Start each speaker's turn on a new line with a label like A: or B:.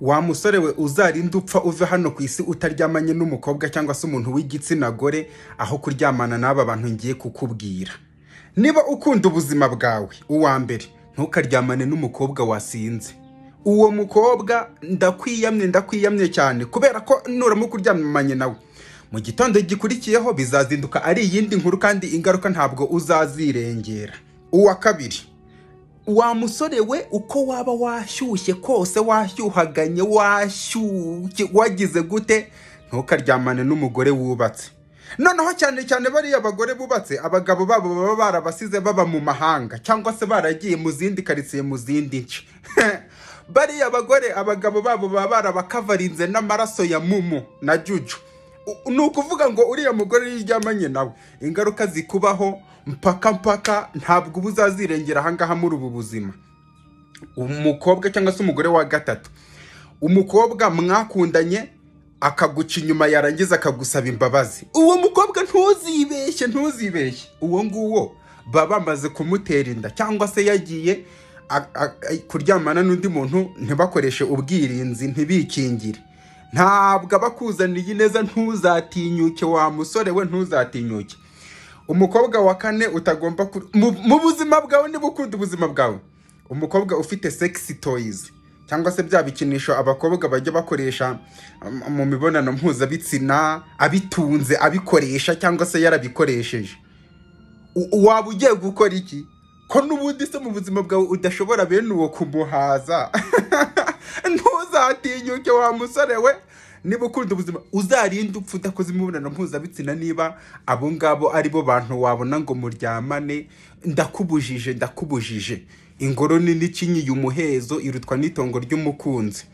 A: Wa musore we, uzarinde upfa uve hano ku isi utaryamanye n'umukobwa cyangwa se umuntu w'igitsina gore, aho kuryamana n'aba bantu ngiye kukubwira. Niba ukunda ubuzima bwawe, uwa mbere, ntukaryamane n'umukobwa wasinze. Uwo mukobwa ndakwiyamye, ndakwiyamye cyane, kubera ko nuramuka uryamanye nawe, mu gitondo gikurikiyeho bizazinduka ari iyindi nkuru, kandi ingaruka ntabwo uzazirengera. Uwa kabiri, wa musore we, uko waba washyushye kose, washyuhaganye, washyushye, wagize gute, ntukaryamane n'umugore wubatse. Noneho cyane cyane bariya bagore bubatse, abagabo babo baba barabasize baba mu mahanga cyangwa se baragiye mu zindi karitsiye, mu zindi nce. Bariya bagore abagabo babo baba barabakavarinze n'amaraso ya mumu na juju. Ni ukuvuga ngo uriya mugore iyo uryamanye nawe, ingaruka zikubaho mpaka mpaka ntabwo uba uzazirengera ahangaha muri ubu buzima. Umukobwa cyangwa se umugore wa gatatu, umukobwa mwakundanye akaguca inyuma, yarangiza akagusaba imbabazi. Uwo mukobwa ntuzibeshye, ntuzibeshye. Uwo nguwo baba bamaze kumutera inda, cyangwa se yagiye kuryamana n'undi muntu, ntibakoreshe ubwirinzi, ntibikingire. Ntabwo aba akuzaniye ineza. Ntuzatinyuke, wa musore we, ntuzatinyuke. Umukobwa wa kane utagomba mu buzima bwawe, niba ukunda ubuzima bwawe, umukobwa ufite sex toys cyangwa se bya bikinisho abakobwa bajya bakoresha mu mibonano mpuzabitsina, abitunze, abikoresha cyangwa se yarabikoresheje, waba ugiye gukora iki, ko n'ubundi se mu buzima bwawe udashobora bene uwo kumuhaza? Ntuzatinyuke, wa musore we. Niba ukunda ubuzima, uzarinde upfa udakoze imibonano mpuzabitsina niba abo ngabo ari bo bantu wabona ngo muryamane. Ndakubujije, ndakubujije. Ingoro nini ikinyiye umuhezo irutwa n'itongo ry'umukunzi.